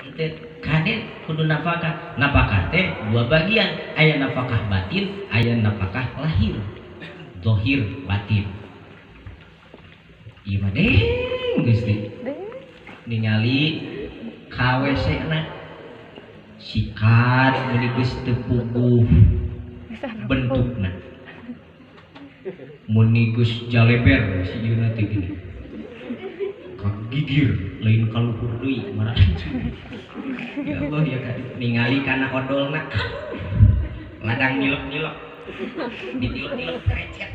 Teu kade kudu nafkah. Nafkah teh dua bagian, aya nafkah batin, aya nafkah lahir. Zahir batin. Ieu mah deng Gusti. Ningali ka WC-na sikat meuni geus teu puguh bentukna. Meuni geus jaleber si ieuna teh gini. Kagigir lain kaluhur deui marah. Ya Allah ya kan ningali kana odolna. Ladang nilep-nilep. Ditilep-tilep recet.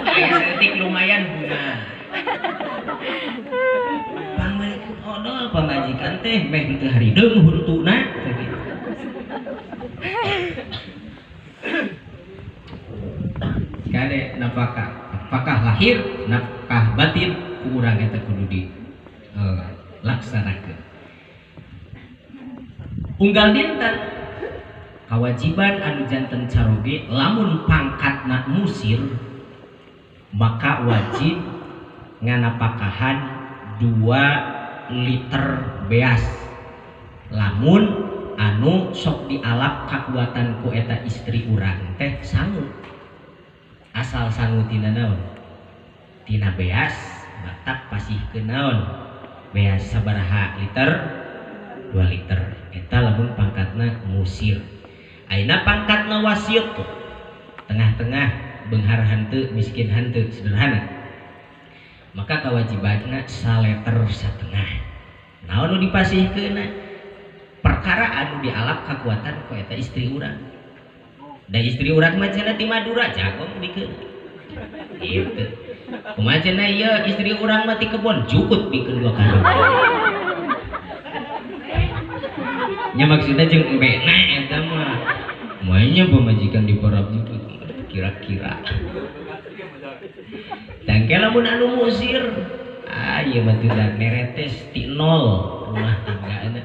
Aya saeutik lumayan bunga. Pangmalikeun odol pamajikan teh meh teu harideung huntuna teh gitu. Kade nafkah, nafkah lahir, nafkah batin ku urang eta kudu di laksanakeun. Unggal dinten kawajiban anu janten caroge lamun pangkatna musir maka wajib nganapakahan 2 liter beas lamun anu sok dialap kakuatan ku eta istri urang teh sangu. Asal sangu tina naon? Tina beas batak pasihkeun naon? Beas sabaraha liter? 2 liter. Eta lamun pangkatna musir. Ayeuna pangkatna wasiat tuh. Tengah-tengah beunghar henteu miskin henteu sederhana. Maka kewajibanna saleter satengah. Naon nu dipasihkeunna? Perkara anu dialap kakuatan ku eta istri urang. Da istri urang mah cenah ti Madura jagong bikeun. Gitu. Kumaha cenah ieu istri urang mah ti kebon jukut bikeun 2 karung. Nya maksudna jeung embena eta mah. Moalnya pamajikan di parab jukut kira-kira. Tangke lamun anu musir, ah ieu mah teu neretes ti nol rumah tanggana.